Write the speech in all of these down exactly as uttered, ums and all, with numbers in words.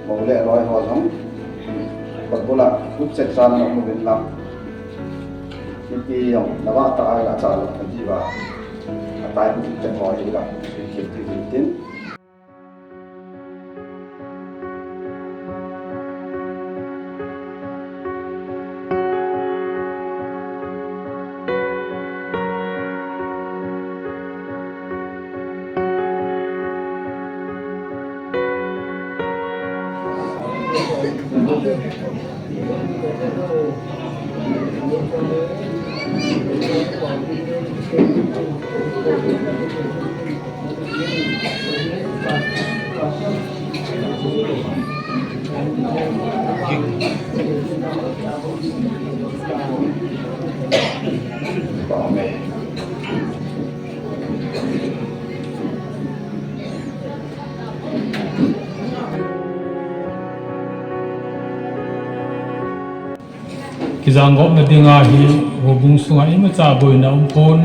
Mo le loi ho jong, kot bula, tup chet chan na mo bin lang. Mipi jong, na va ta ai la cha lo, na ji va. A tai tup chet mo ji la, ki ki ki tin. Kijang gopna dinga hi houbung sunga imacha boina umpon.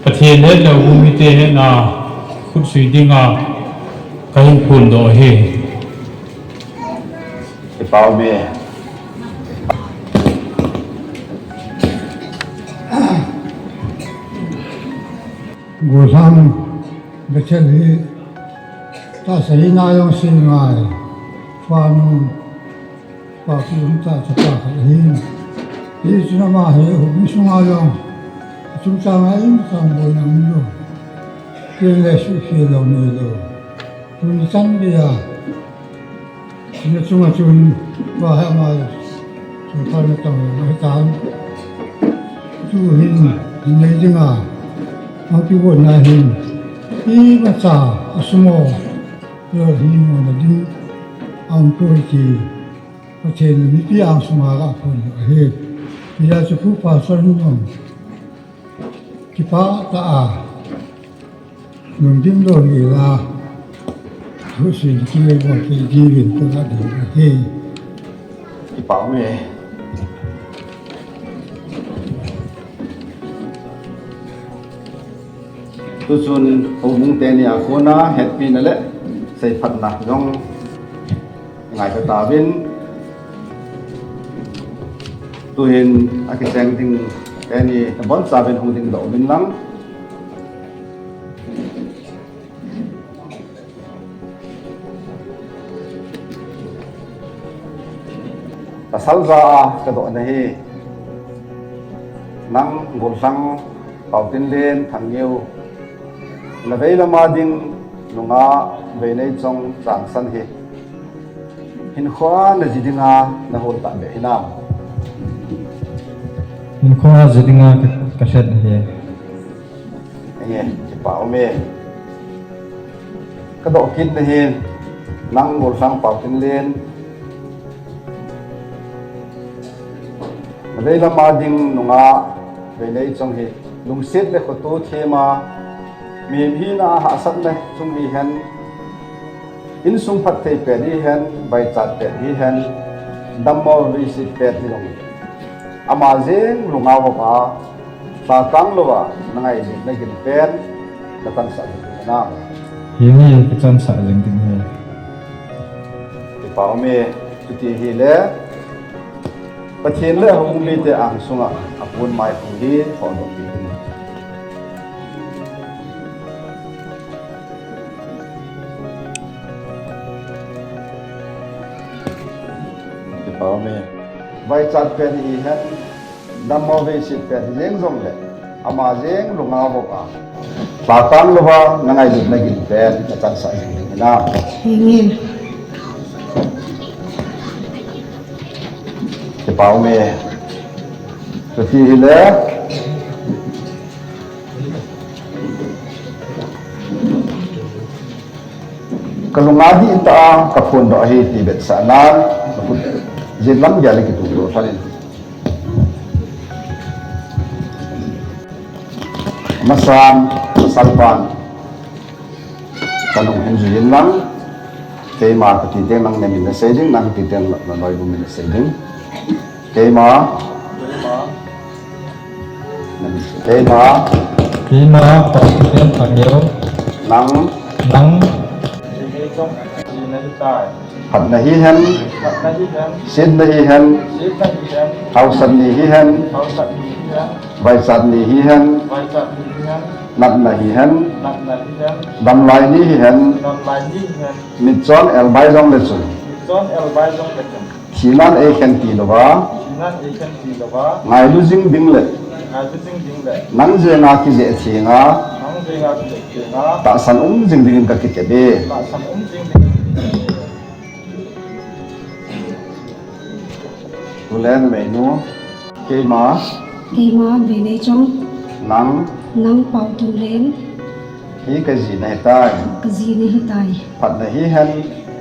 Pathen le houbung mite hetna khutsui dinga kahin phondoh ahi. Kipa ume. Gollhang Bethel hi tahsa hina jong sei ngai. Fanu Papi hung ta chapa khat ahin. Hichun ama hi houbung sunga jong, achungchang a imacha boina umlou. Ken le suhkhel lou neilou. Tuni chan geiya, ina chunga chun, va hi ama, chungchang na tang jong ahitan. Tuhin, hin nei dinga, hung kigotna hin, imacha, asumo, lou hi mona ding, aumpoi ti, Pathen le mipi angsunga kaphondoh ahi. Hijeh chun Pu Pastor in jong kipah tah a, lungdim lou hela, thusim kile bol kit diuvin kaga ding ahi. Kipa ume. Tuchun houbung teni a kona hetpina le seiphatna jong ngai kha tauvin, tuhin akicheng ding teni nabonchauvin hung dingdoh uvin lang. Pasal ja a kadohna hi, nang Gollhang Paotinlen Thangngeo, na veilama ding nungah Veineichong Changsan hi hinkhoa naji dinga nahol tahbeh hinam? Hinkhoa ji dinga ka, kalhen ahi. Enge, kipa ume. Kadoh kitna hin, nang Gollhang Paotinlen, na veilama ding nungah Veineichong hi lungset le khoto thema, mihem hina a hahsatna chung hihen, insung phatthei pet hihen, vaichat pet hihen, dammo veiset pet hijong, ama jeng lunga vop a, lhatang louva nangailutna gin pen nachansah jing ding hinam? Henge, kachansah jing ding ahi. Kipa ume. Chuti hile, Pathen le houbung mite angsunga apon mai hu hi phondoh kit in. Kipa ume. Vaichat pet hihen, dammo veiset pet hi jeng jongle, ama jeng lunga vop a, lhatang louva nangailutna gin pen nachansah jing ding hinam? Henge. Kipa ume. Chuti hile, kalunga dihtah a kaphondoh ahi ti vetsahnan, nakhut jen lam geiya le kitungto lhonin. Amasan, pasalpan, kalung hin jui in lang, keima kati teng nang namin nasei ding, nang kati teng nanoibu min nasei ding. Keima. Keima. Keima, Paotinlen Thangngeo. Nang. Nang. Phatna hihen. Phatna hihen. Setna hihen. Setna hihen. Hausat ni hihen. Hausat ni hihen. Vaichat ni hihen. Vaichat ni hihen. Natna hihen. Natna hihen. Damlai ni hihen. Damlai ni hihen. Mitchon elbai jongle chun. Mitchon elbai jongle chun. Thinan eikhen tilouva. Thinan eikhen tilouva. Ngailu jing ding le. Ngailu jing ding le. Nang jenga kijeh thenga. Nang jenga kijeh thenga. Tahsan um jing dingin kakitep e. Tahsan um jing dingin kakitep e. Tulen meinu. Keima. Keima Veineichong. Nang. Nang Paotunlen. Hi kaji nahitai. Kaji nahitai. Phatna hihen.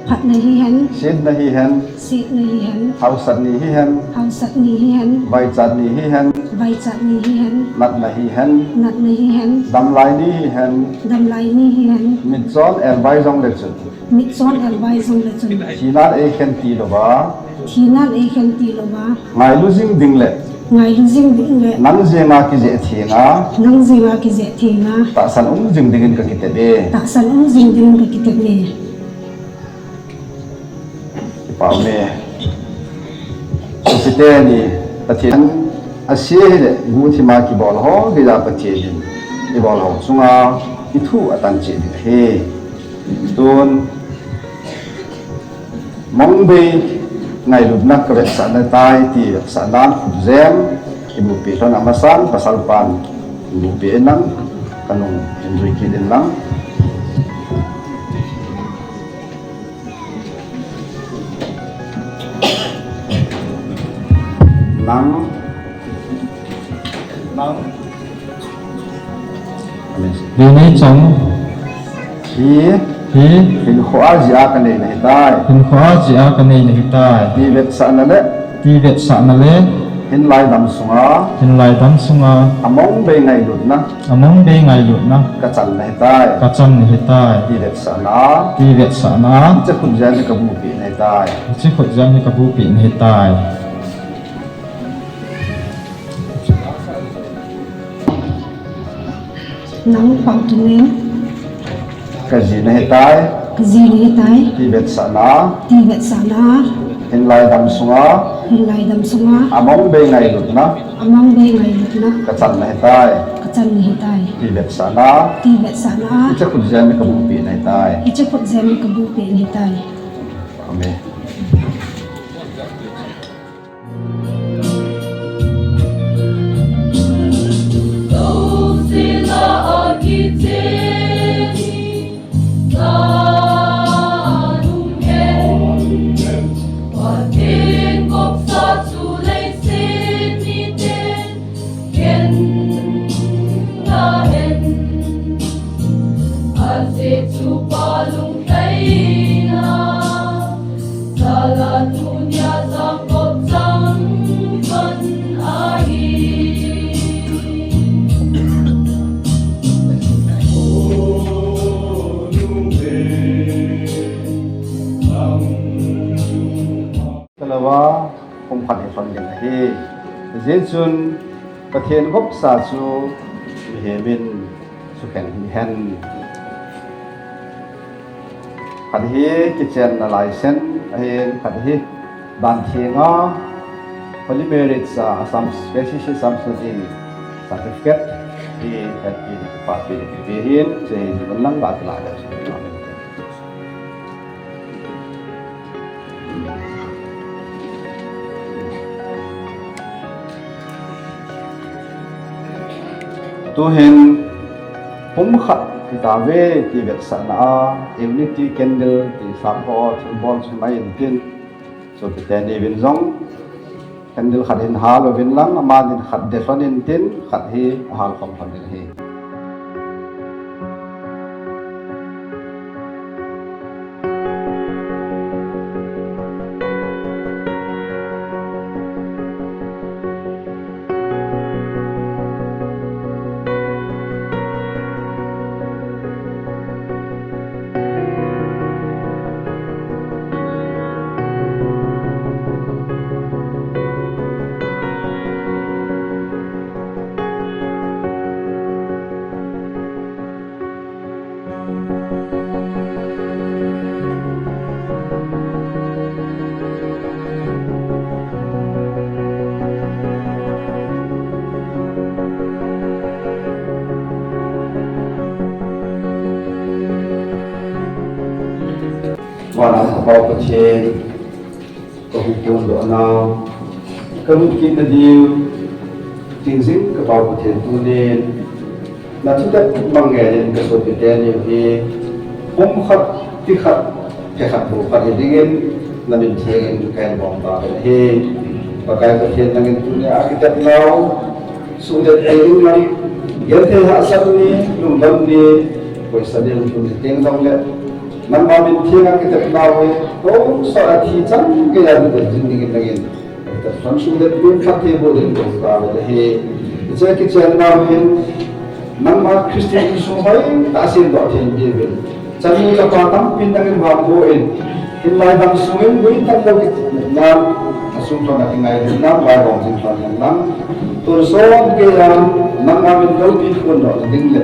Phatna hihen. Setna hihen. Setna hihen. Hausat ni hihen. Hausat ni hihen. Vaichat ni hihen. Vaichat ni hihen. Natna hihen. Natna hihen. Damlai ni hihen. Damlai ni hihen. Mitchon elbai jongle chun. Mitchon elbai jongle chun. Thinan eikhen tilouva. Thinan eikhen tilouva. Ngailu jing ding le. Ngailu jing ding le. Nang jenga kijeh thenga. Nang jenga kijeh thenga. Tahsan um jing dingin kakitep e. Tahsan um jing dingin kakitep e. Kipah e. Sopite ni, Pathen ase hile, guhthima kibol ho, geija Pathen in ibol ho chunga ithu atan cheh ding ahi. Tun, Mong bei ngailutna kavetsahna tai ti vetsahnan khutjem ibuhpeh lhon amasan pasalpan ibuhpeh inlang kanung injui kit inlang. Nang. Nang. Veineichong. Hi. Hi. Hinkho a jia kanei nahitai. Hinkho a jia kanei nahitai. Ti vetsahna le. Ti vetsahna le. Hinlai dam sunga. Hinlai dam sunga. Among bei ngailutna. Among bei ngailutna. Kachan nahitai. Kachan nahitai. Ti vetsahna. Ti vetsahna. Hiche khutjem hi kabuhpeh nahitai. Hiche khutjem hi kabuhpeh nahitai. Nang Paotunlen. Kaji nahitai. Kaji nahitai. Ti vetsahna. Ti vetsahna. Hinlai dam sunga. Hinlai dam sunga. Among bei ngailutna. Among bei ngailutna. Kachan nahitai. Kachan nahitai. Ti vetsahna. Ti vetsahna. Hiche khutjem hi kabuhpeh nahitai. Hiche khutjem hi kabuhpeh nahitai. Amen. Talou a, pumkhat i lhon ding ahi. Hijeh chun Pathen gopsa chu mihem in sukhen hihen. Khat hi kichenna license ahin, khat hi dan thenga Holy Marriage a Assam, K C C Assam State in certificate hi hetpi, papi, pi hin, che hin, lang la la. Tuhin pumkhat kitave ti vetsahna a, unity candle ti sap ho thilbol chu mai intin. Sopite ni vin jong candle khat hin hal uvin lang, amanin khat de lhon intin, khat hi ahal khom lhon ding ahi. Vana ka Pa Pathen, ka hung pon doh nau, ka lut kit na diu, ting jing ka Pa Pathen tunin, na thutep mang ngen in ka sopi teni hi, pum khat, ti khat, phe khat, bu khat hi dingin, na min thiangin ka hin bom ta hi. Pakai Pathen nangin tunia kitep nau, suhdet thei ding nang, genthei hahsat ni, lungdam ni, poisa ni, lungthim ni teng jong le, nangma min thianga kitep nau hi, tosa a thi chan geiya kitep jing dingin nangin, kitep lhon suhdet ding phatthei boh ding kong ka ve le hi, hiche kichen nau hin, nangma Christian insung hoitah a sem doh thei ding uvin, chanu chapa tampi nangin vangboh in, hilai dam sungin gui tam lou kiti nan, asung thon a kingailutna, vaigong jing thon jong nang, tun son geiya, nangma min loupi phondoh ding le,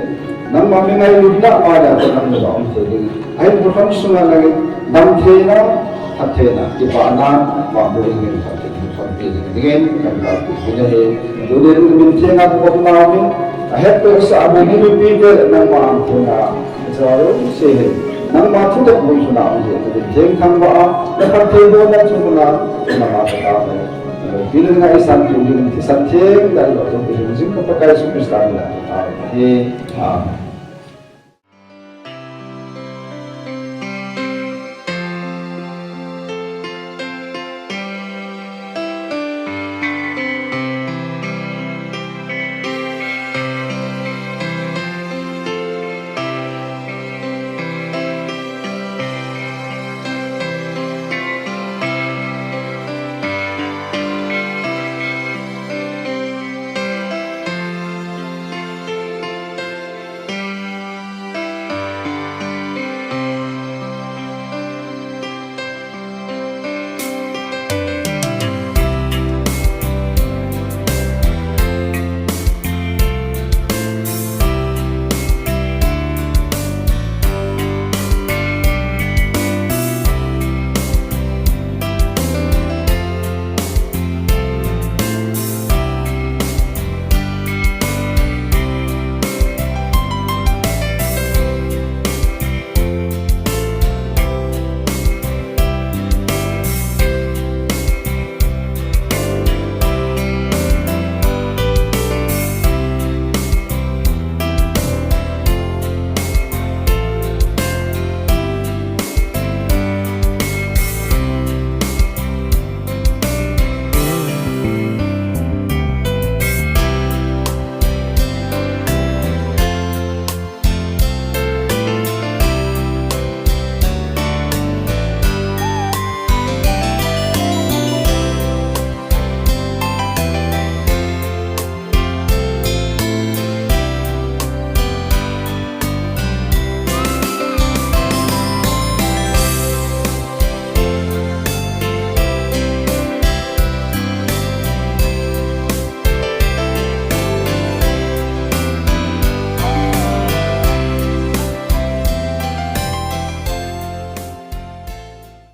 nangma min ngailutna, vaina toh nang le ba um thei ding. Ahin bu thon sunga nangin, damtheina, phattheina, kipana, vangboh in min phatthei thonpi ding dingin, kan kalpi ding ahi. Tunin min thianga ka bom nau hin, ahettohsah a bu mipite le nangma ang thianga, Charo se he, nangma thutep boh thuna hung jeh, tu theng thangvah a, na phatthei bohna chu muna, nangma ka ta mai. Pi le nga i san tu ding, thisan theng, dan lo tu ding, jing ka Pakai Jesu Christa min a ka ta mai. Amen.